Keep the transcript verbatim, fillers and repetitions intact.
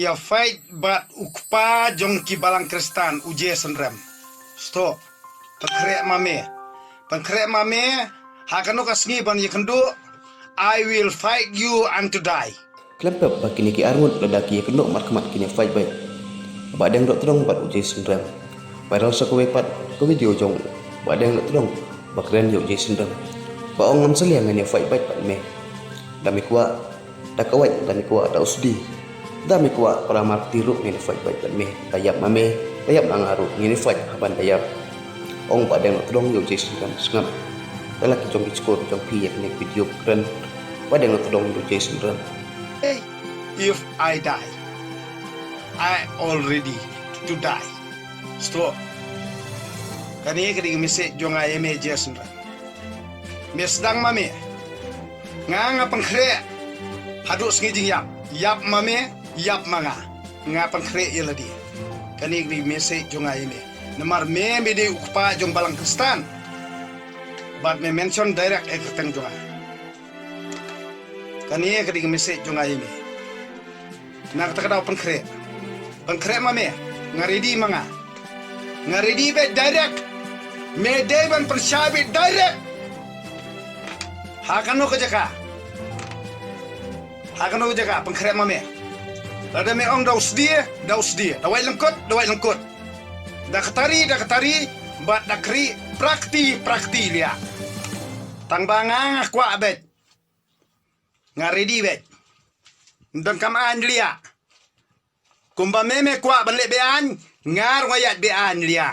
Ïa fight bad u kpa jong ki balang Khristan, u Jason Rem. Stop. Pynkhreh ma me. Pynkhreh ma me. Ha kano ka sngi ban ïakynduh, I will fight you unto die. Khlem pep ba kine ki arngut lada ki ïakynduh markhmat kin ïa fight beit. Bah Deng Dohtdong bad u Jason Rem. Viral sa kawei pat ka video jong Bah Deng Dohtdong ba kren ïa u Jason Rem. Ba ong, ngam salia, ngan ïa fight beit bad me. Da me kwah da ka wait, da me kwah da u sdi. Da me kwah para marti ruh ngin ïa fight beit bad me. Da ïap ma me, da ïap ma nga ruh ngin ïa fight haban da ïap. Ong Bah Deng Dohtdong ïa u Jason Rem, sngap. Da la ki jong ki skur jong phi ïa kane ka video kren Bah Deng Dohtdong ïa u Jason Rem. Hey, if I die, I already to die. Stop. Kane ka dei ka message jong nga ïa me Jason Rem. Me sdang ma me. Nga nga pynkhreh haduh sngi jingïap. Ïap ma me, ïap ma nga. Nga pynkhreh ïa lade. Kane ka dei message jong nga ïa me. Namar me me dei u kpa jong balang Khristan. Bad me mention direct ïa ka kyrteng jong nga. Kane ka dei ka message jong nga ïa me. Na kata ka daw pynkhreh. Pynkhreh ma me. Nga ready ma nga. Nga ready beit direct. Me dei ban pynshai beit direct. Ha kano ka jaka. Ha kano ka jaka pynkhreh ma me. Lada me ong da u sdi, da u sdi. Da wait lyngkot, da wait lyngkot. Da ka tari, da ka tari. Bad da ka ri, prakti, prakti lia. Tang ba nga nga kwah beit. Nga ready beit. Ym donkam aiñ lia. Kumba me me kwah ban leh be-aiñ, nga ruh nga ïaid be-aiñ lia.